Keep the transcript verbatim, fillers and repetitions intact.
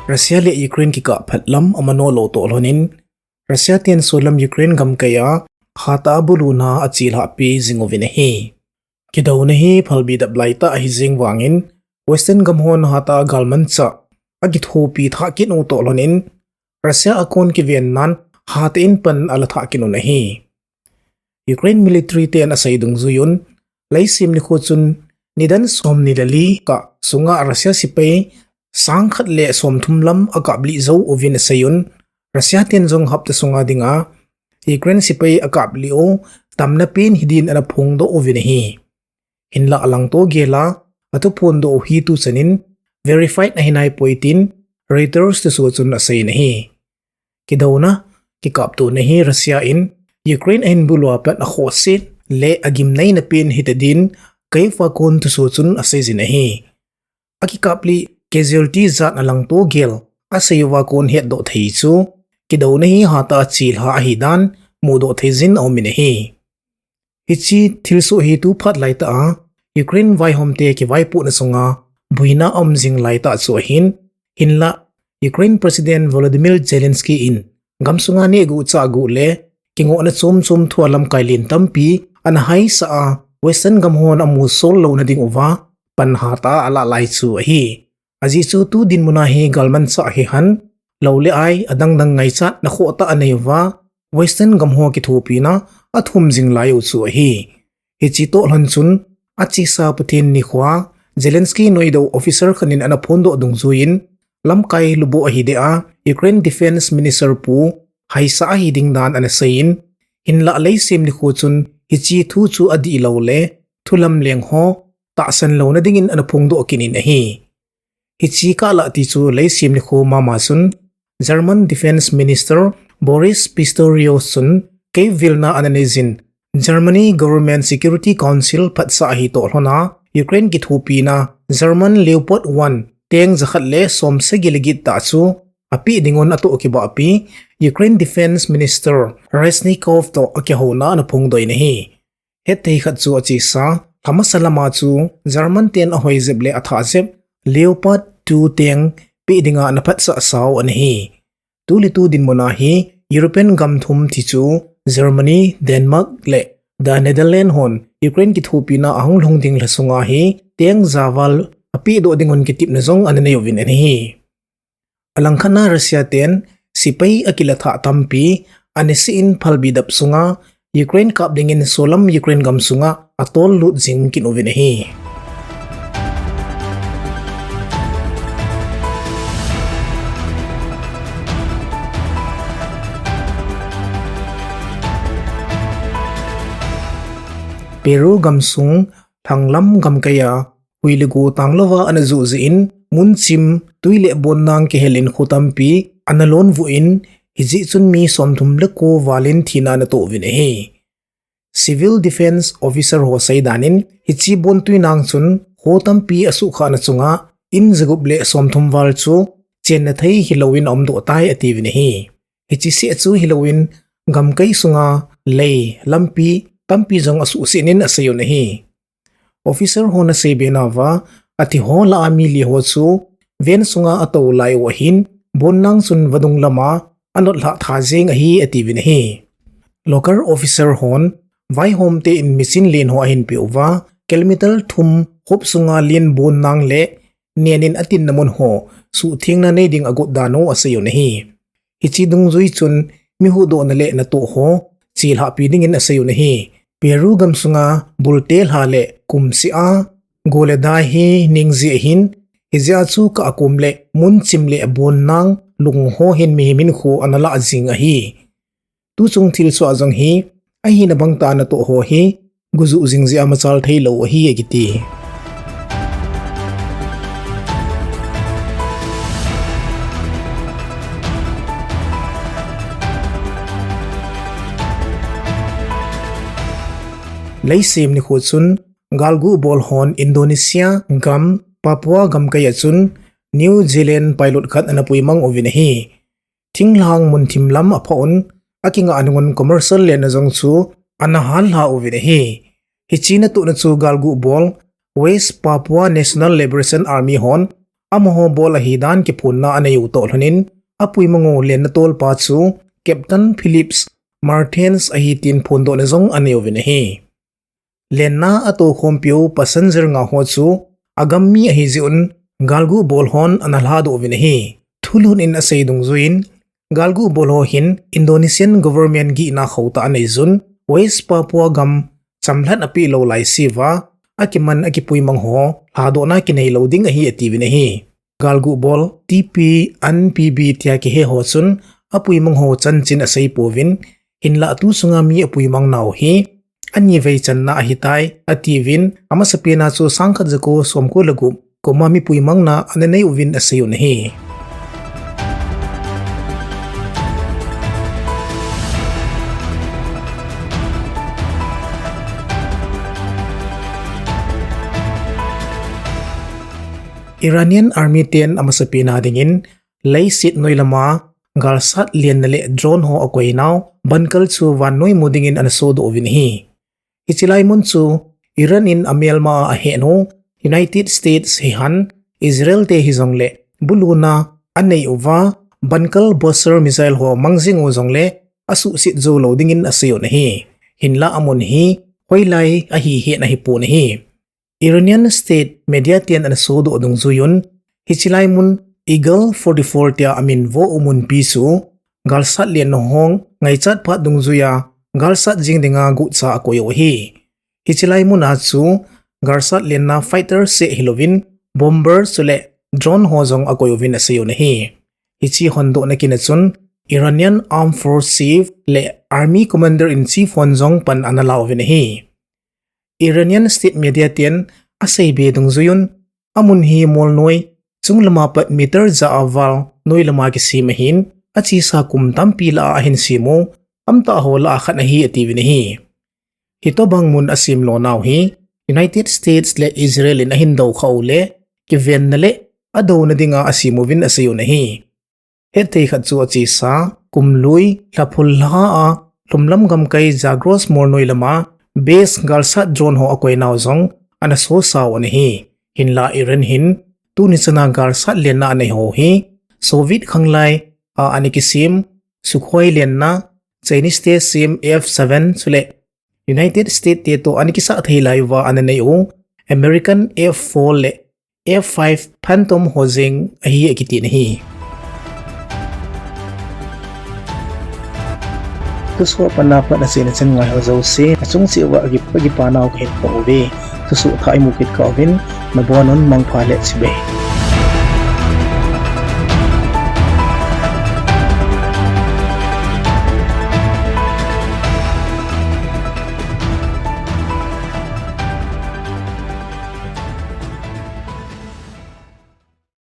Russia le Ukraine kikah phat lam amano lou toh lhonin, Russia ten solam Ukraine gamkai a hatah a buluna achelhah pi jing uvin ahi. Kidouna hi phalbi dap laitah ahi jeng vangin, Western gam hon hatah a galmanchah akithopi thah kit u toh lhonin, Russia a kon kiven nan hatah in pan ala thah kit un ahi. Ukraine military ten asei dungjuiyun, Leisim nikho chun nidan somni le li kah sunga Russia sepai sangkhat le somthum lam akaplih jou uvin aseiyun, Russia ten jong hapta sunga dinga Ukraine sepai akaplih u tamna pen hidin ana phongdoh uvin ahi. Hinlah alangto gel a athuphondoh u hi tuchanin verified ahi naipoi tin Reuters thusoh chun aseiyin ahi. Kidouna, kikaptona hi Russia in Ukraine ahin bulu a pat akhohse le agimneina pen hita din Kyiv a kon thusoh chun aseijin ahi. Akikaplih casualty jat alangto gel asei uva kon hetdoh thei chu, kidouna hi hatah a chelha ahidan mudoh theijin aumin ahi. Hiche thilsoh hi tu phat laitah a Ukraine vaihomte kivaipohna sunga boina aum jing laitah chu ahin, hinlah Ukraine President Volodymyr Zelensky in gamsunga nehguh chahguh le kingohna chomchom thua lamkai len tampi ana haisah a, Western gam hon amusol louna dinguva pan hatah a alah lai chu ahi. Ajeh chu tu dinmuna hi galmanchah hihen, lou le ai adangdang ngaichatna khohtah anei uva, Western gam ho kithopina athum jing lai u chu ahi. Hiche toh lhon chun achesa Pathen nikhoa Zelensky noidoh officer khat in ana phondoh dungjuiyin, lamkai lubuh ahi deh a Ukraine Defence Minister pu haisah ahi ding dan ana seiyin, hinlah Leisim nikho chun hiche thu chu adihlou le thulamleng ho tahsan louna dingin ana phongdoh kit in ahi. Hiche kahlah tichu Leisim nikho mama chun German Defence Minister Boris Pistorius chun Kyiv vilna ana neijin, Germany Government Security Council phatsah ahi toh lhona Ukraine kithopina German Leopard one tank jakhat le somsagi le get tah chu apeh dingun atoh kibahpi Ukraine Defence Minister Reznikov toh akihouna ana phongdoh in ahi. Hetthei khat chu achesa, lhamasa lama chu German ten ahoijep le athahjep Leopard two tank peh dinga ana phatsah sao ana hi. Tule tu dinmuna hi European gam thum tichu Germany, Denmark le The Netherlands hon Ukraine kithopina ahung lhung ding lha sunga hi tank javal apehdoh dingun kitepna jong ana neiuvin ana hi. Alangkhatna Russia ten sepai akilathah tampi ana seiyin phalbi dap sunga Ukraine kap dingin solam Ukraine gam sunga atollut jing kit uvin ahi. Peru gamsung lhanglam gamkai a hui le go tanglouva ana joh jeh in, munchim, tui le bonnang kihelin kho tampi ana lonvuh in, hijeh chun mi somthum le ko valin thina ana toh uvin ahi. Civil Defence Officer ho seidan in, hiche bontuinang chun kho tampi asuhkhahna chunga in jagup le somthum val chu chenna thei hilouvin aumdoh tai atiuvin ahi. Hiche seh chu hilouvin gamkai sunga lei, lampi tampi jong asuhset in aseiyun ahi. Officer hon aseibe nauva, athiho lah a mi li ho chu van sunga atou lai u ahin, bonnang chun vadung lama anotlhah tha jeng ahi atiuvin ahi. Local officer hon vaihomte in machine len ho ahinpeh uva, kilometer thum khop sunga len bonnang le nenin atinna mun ho suhthengna nei ding agot dan u aseiyun ahi. Hiche dungjui chun mi huhdohna le natoh ho chelhahpi dingin aseiyun ahi. Peru gamsunga bulte lha le kum seh a go le dai hi ningje ahin, hijeh a chu kah akom le munchim le bonnang lung ho hin mihem hinkho ana lah jing ahi. Tuchung thilsoh a jong hi ahina bangtah a natoh ho hi gujuh jing jeh a machal theilou ahi akiti. Leisim nikho chun galguh bol hon Indonesia gam Papua gamkai a chun New Zealand pilot khat ana puimang uvin ahi. Thinglhang munthim lam aphah un, akingah nungun commercial lenna jong chu ana hallha uvin ahi. Hiche natohna chu galguh bol West Papua National Liberation Army hon amaho bol ahi dan kiphonna anei u toh lhonin, apuimang u lenna tolpa chu Captain Phillips Martens ahi tin phondohna jong anei uvin ahi. Lenna atohkhompiu passenger nga ho chu agam mi ahi jeh un galguh bol hon ana lhadoh uvin ahi. Thulhut in asei dungjuiyin, galguh bol ho hin Indonesian government gihna khauhtah anei jun, West Papua gam chamlhat apeh lou laiseuva akiman akipuimang ho lhadohna kinei lou ding ahi atiuvin ahi. Galguh bol T P N P B tia kihe ho chun apuimang ho chanchin asei pouvin, hinlah tu sunga mi apuimang nau hi anivei channa ahitai atiuvin, amasapena chu sangkhat jako somko le gup kum'a mi puimangna ana nei uvin asei un ahi. Iranian Army ten amasapena dingin leiset noi lama galsat lenna le drone ho akoinau bunker chu vannoi mu dingin ana sodoh uvin ahi. Hiche lai mun chu Iran in amelma a ahetnu United States hihen, Israel te hijongle buluna anei uva, bunker buster missile ho mangjing u jongle asuhset jou lou dingin asei un ahi. Hinlah amun hi hoilai ahi hetna ahipon ahi. Iranian state media ten ana sodoh dungjuiyun, hiche lai mun Eagle forty-four tia amin vo u munpi chu galsat lenna ho ngaichat phat dungjuiya galsat jing dinga guhcha akoi u ahi. Hiche lai muna chu galsat lenna fighter seh hilouvin bomber chule drone ho jong akoi uvin asei un ahi. Hiche hondohna kin a chun Iranian Armed Force Chief le Army Commander in Chief hon jong pan ana la uvin ahi. Iranian state media ten aseibe dungjuiyun, amun hi molnoi, chunglama pat meter ja a val noi lama kisem ahin, achesa kum tampi lah a ahin sem u, amtah ho lah a khat ahi atiuvin ahi. Hitobang mun asem lonau hi United States le Israel in ahin doukha u le kivenna le adouna dinga asem uvin asei un ahi. Hetthei khat chu achesa kum lui lha phul lha a lhumlam gamkai Zagros molnoi lama base galsat drone ho akoinau jong ana sosau ana hi. Hinlah Iran hin tuni chana galsat lenna anei ho hi Soviet khanglai a ana kisem Sukhoi lenna, Chinese te sem F seven chule United States te toh ana kisah thei lai uva ana nei u American F four le F five Phantom ho jeng ahi akiti na hi. Thusoh a pat na pat na sena chan ngai ho jouse achung cheh uva akipa nau kahin phong uve. Thusoh thah imu kit kah uvin, nabonun mangpha le chibai.